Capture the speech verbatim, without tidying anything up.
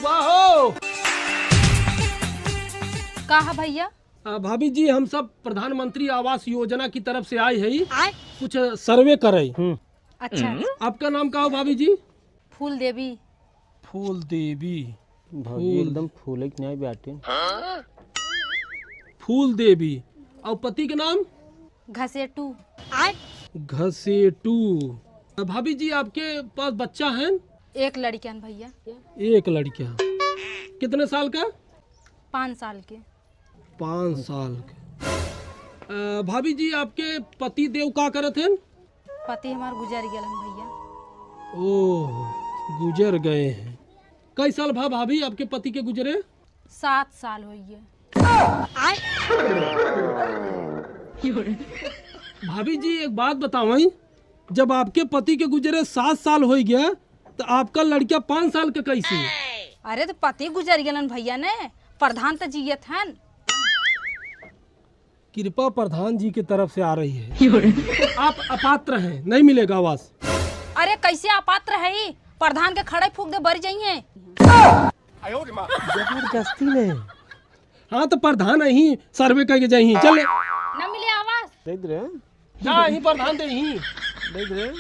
वाह हो। का है भैया? आ, भाभी जी, हम सब प्रधानमंत्री आवास योजना की तरफ से आए हई, आय? कुछ सर्वे करे। हम्म। अच्छा। आपका नाम का हो भाभी जी? फूल देवी। फूल देवी। भौजी फूल। एकदम फूले के नहीं बाटे। फूल देवी। और पति के नाम? घसेटू। घसेटू। भाभी जी, आपके पास बच्चा है? एक लड़का है भैया। एक लड़का। कितने साल का? पाँच साल के। पाँच साल के। अ, भाभी जी, आपके पति देव का करत हैं? पति हमार गुजर गए हैं भैया। ओह, गुजर गए हैं। कई साल भा भाभी आपके पति के गुजरे? सात साल होइए। भाभी जी, एक बात बतावई, जब आपके पति के गुजरे सात साल होइ गया, तो आपका लड़का पाँच साल के कैसे? अरे, तो पति गुजर गलन भैया ने, प्रधान तो जियत हन। कृपा प्रधान जी की तरफ से आ रही है। आप अपात्र हैं, नहीं मिलेगा आवास। अरे, कैसे अपात्र है ही? प्रधान के खड़े फूक दे, बर जाइए। जबरदस्ती नहीं। हाँ, तो प्रधान यहीं सर्वे करके जाइए, चल। न मिले आवास। देख रहे हैं? जा, यहीं प्रधान दे, यहीं। देख रहे हैं?